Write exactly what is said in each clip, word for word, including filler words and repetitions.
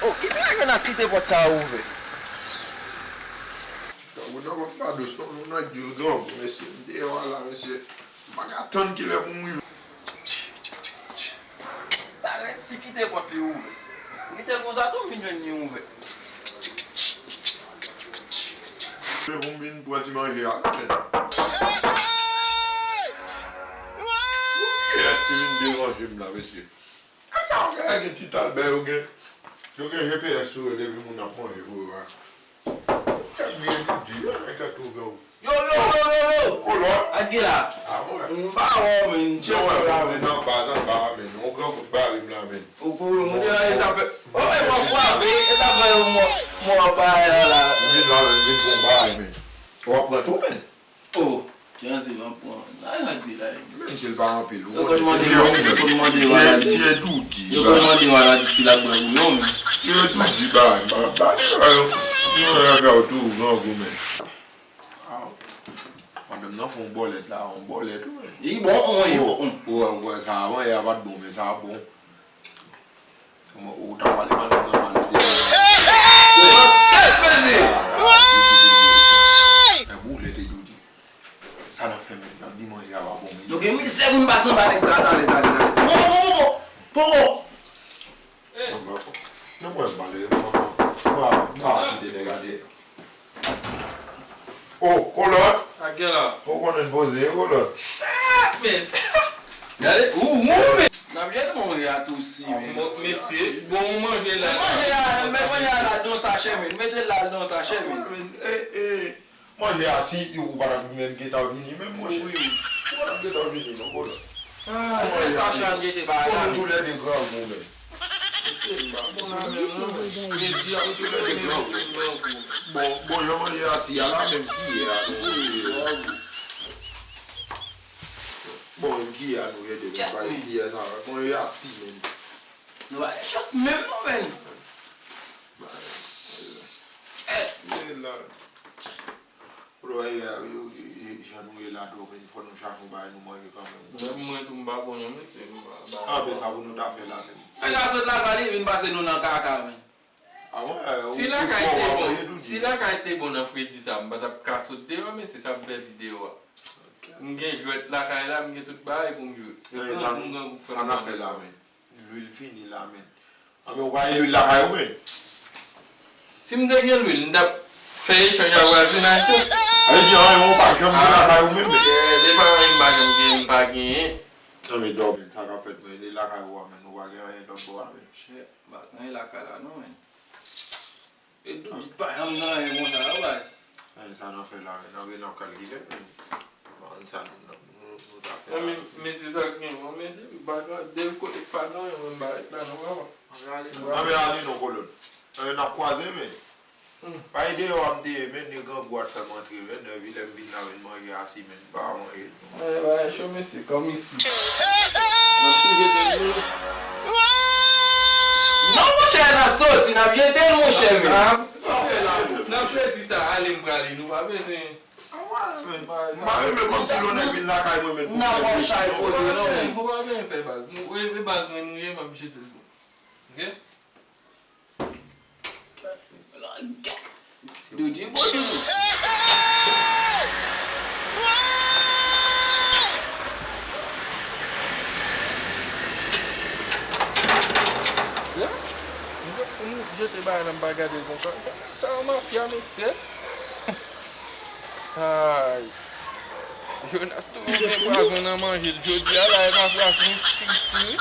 Oh, ki black Nas kite pòt sa a ouvè? Grangou nan pòt pa dous non, nou nan dil grangou, mesye. M deyò a la, mesye. M pa ka tann kilè pou m rive. Sa resi kite pòt li ouvè. M kite l konsa tou, m vin jwenn li ouvè. Se pou m vin pran ti manje a, men. Poukiyès ki vin deranje m la, mesye? Sa yo gen, gen ti Talbè, yo gen, yo gen G P S sou yo depi moun ap manje pou yo a. Kèk vye Doudi, yo nèg sa tou gen. Yo, yo, yo, yo, yo! Kolòt! Ak ki la? Ah, mwen. M pa wè w, men, m tcheke w la, men. Nan baz anba a, men. Yon gran kout bare m la, men. Ou kouri, m te nan sa fè. Oh, men, mwen frape, e sa fè yon mò, mò anba a la. M vin la, men, m vin bon bagay, men. W ap pran tou, men. Oh, Janzil an pran. Nan yon anpil la. Menm si l pa anpil, ou konnen. Yo konn mande w, yo konn mande w a la di. Si e Doudi, yo konn mande w a la di si l ap bwè bouyon, men. Si e Doudi, ba, ba, ba, yo, yo, yo, yo, tou, grangou, men. Ah, madanm nan fè yon bòlèt la, yon bòlèt, wi. Li bon, wi, li bon. Ou, ou, ou, sa avan, yè a pa t bon, men sa bon. Ou ta pale madanm nan mal, li te. Yo tèt peze! Fè boule te Doudi. Sa n ap fè menm, n ap di manje a pa bon, men. Nou gen mizè pou n pase anba nèg sa, talè, talè, talè. Poko, poko, poko! Nan mwen m pale, m pa, m pa, m pa kite nèg a dèyè. Oh, Kolòt! Ak gen la. Ou konnen poze, Kolòt. Chat, men. Gade, ou, ou, men. N ap jwenn manje a tou si, men. Bon, mesye, bon manje la. Manje a, men manje a la dan sachè, men. Mete l la dan sachè, men. Ah, men, eh, eh. Manje a, si ou pa t ap menm gentan vini, menm monchè. Wi, wi. Ou pa t ap gentan vini, non, Kolòt. Ah, se sa chan jete bagay la. Bon, nou toulède grangou, men. Mesye, m pa bon la menm non, men. Kredi ap touye m, men m grangou. Bon, bon, jan manje a si a la, menm kiyè a nou ye. Bon, menm kiyè a nou ye, de menm pa kiyè sa. Manje a si menm. Nou pa gen chans menm non, menm. Kèt. Men la. Pou nou wè, jan nou ye la, dòmi, fò nou chache yon bagay nou manje kanmenm. Menm mwen tou, m pa bon non, mesye, m pa, m pa. Ah, men sa pou nou ta fè la menm. Nèg la sot lakay li vin pase nou nan kaka, men. Ah, mwen, si lakay te bon, si lakay te bon nan fredi sa, m pa t ap ka sot deyò, mesye, sa m pèdi deyò a. M gen jwèt lakay la, m gen tout bagay pou m jwe. E grangou, grangou k fè m konnen. Lwil fini la, men. Anben, ou pa gen lwil lakay ou, men? Si m te gen lwil, m t ap fè echanj ak vwazinaj tou. Sa vle di, anyen ou pa janm gen lakay ou menm, men? Eh, se pa anyen m pa janm gen, m pa genyen. Anben, dòmi, sa k ap fèt, men, li lakay ou a, men, ou pa gen anyen lòt bò a, men. Chè, m pa gen anyen lakay la, non, men. E Doudi pa janm nan anyen konsa, non, bay. Anyen sa n ap fè la, men, n ap, n ap kalkile, men. Ann sa nou, nou, nou, nou ta fè la. Men, men se sa k gen, mwen, men depi pa nan, depi kote k pa nan, mwen, m pa ret la, non, papa. Anben, ale non, Kolòn. Anben, n ap kwaze, men. Pa e deyò a m te ye, men, ni grangou a t fè m antre, men, depi lè m vin la, men, manje a si, men, m pa manje. Bagay, bagay cho, mesye, kòm isi. N ap tou jete l pou nou. Non, monchè, n ap soti, n ap jete l, monchè, men. N ap jete sa, ale, m prale, nou pa bezwen. Ah, ouais, men. M pa renmen kòmsi lè nèg vin lakay mwen, men, pou fè bri. N ap chay kote, non, men. Ou pa bezwen fè baz. Ou, e, e baz mwen nou ye, m ap jete l pou. Ok? Doudi bon sou nou. Mesye, nou, nou jete bagay la, m pa gade l konsa. Sa yon mafya, mesye. Ay. Jonas tou met pwazon nan manje l jodi a la, e pa pwazon sisi wi.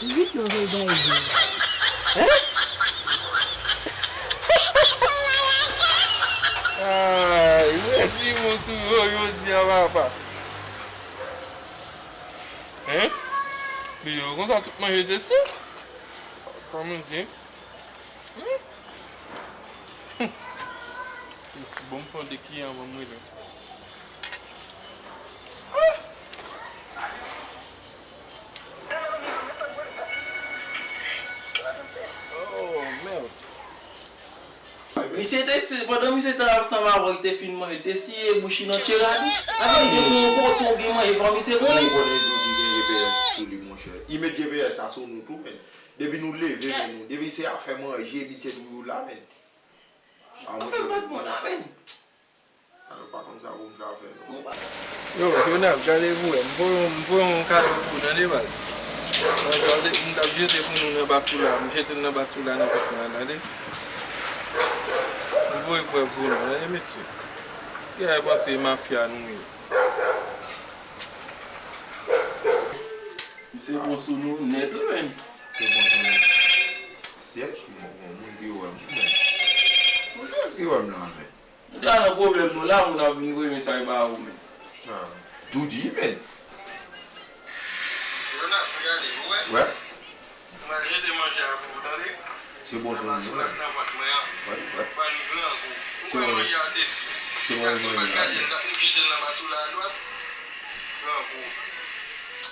Vit non, vin bay vi. Hein? Ay, mèsi bon sou yo jodi a papa. Hein? Li yo konsa tout manje te sou. Pa manje. Hmm. Bon, m fè yon dekiye anvan m rele. Oh, merde. Misye te si, pandan misye te ap sanm avè w, li te fin manje, li te siye bouch li nan tchera tou. Sa vle di gen yon kote w gen manje, fò misye konnen. Ou konnen Doudou gen G P S sou li, monchè. Li met G P S la sou nou tou, men. Depi nou leve, men nou. Depi se afè manje, misye toujou la, men. A, monchè, bat mwen la, men. A, nou pa konn sa pou n ka fè, non. Yo, Jonas, gade pou wè. M voye yon, m voye yon kado pou w, tande, baz. Mwen, gade, m t ap jete pou nou nan basoula. M jete l nan basoula nan pòch mwen, tande. M voye prèv pou nou, tande, mesye. Kiyès panse mafya nou ye? Misye bon sou nou nèt, wi, men. Se bon sou nou. Syèk, yon moun ki wè m, men. Bon, kiyès ki wè m la, men? Nou te nan pwoblèm nou la, moun ap vin voye mesaj ba ou, men. Ah, Doudou, men. Jonas, gade, ou wè? Wè. Mwen jete manje a pou ou, tande. Se bon, se bon. Nan vant mwen an. Wè, wè. Pa ni grangou. Ou wè manje a te si. Se bon, se bon. Gade, m jete l nan basoula a dwat. Grangou.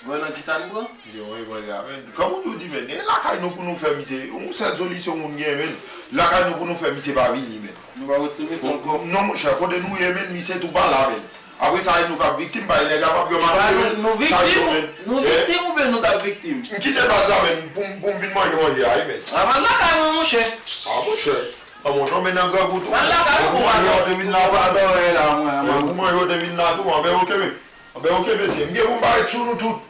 Wè nan kisa n pran? Yo, wi, mwen la, men. Kòman nou di, men? E lakay nou pou nou fè misye. Yon sèl solisyon moun gen, men. Lakay nou pou nou fè misye pa vini, men. Nou pa retire misye ankò. Non, monchè, kote nou ye, men, misye tou pa la, men. Apre sa, e nou k ap viktim, bay nèg la p ap yon maten, men. Nou viktim, nou viktim oubyen nou k ap viktim? M kite baz la, men, pou m, pou m vin manje manje a, wi, men. A, m al lakay mwen, monchè. A, monchè. A, monchè, men nan grangou tou. M al lakay mwen, pou manje yo te vin la tou. Pou manje yo te vin la tou, anben, oke, men. Anben, oke, mesye. M gen pou m parèt sou nou tout.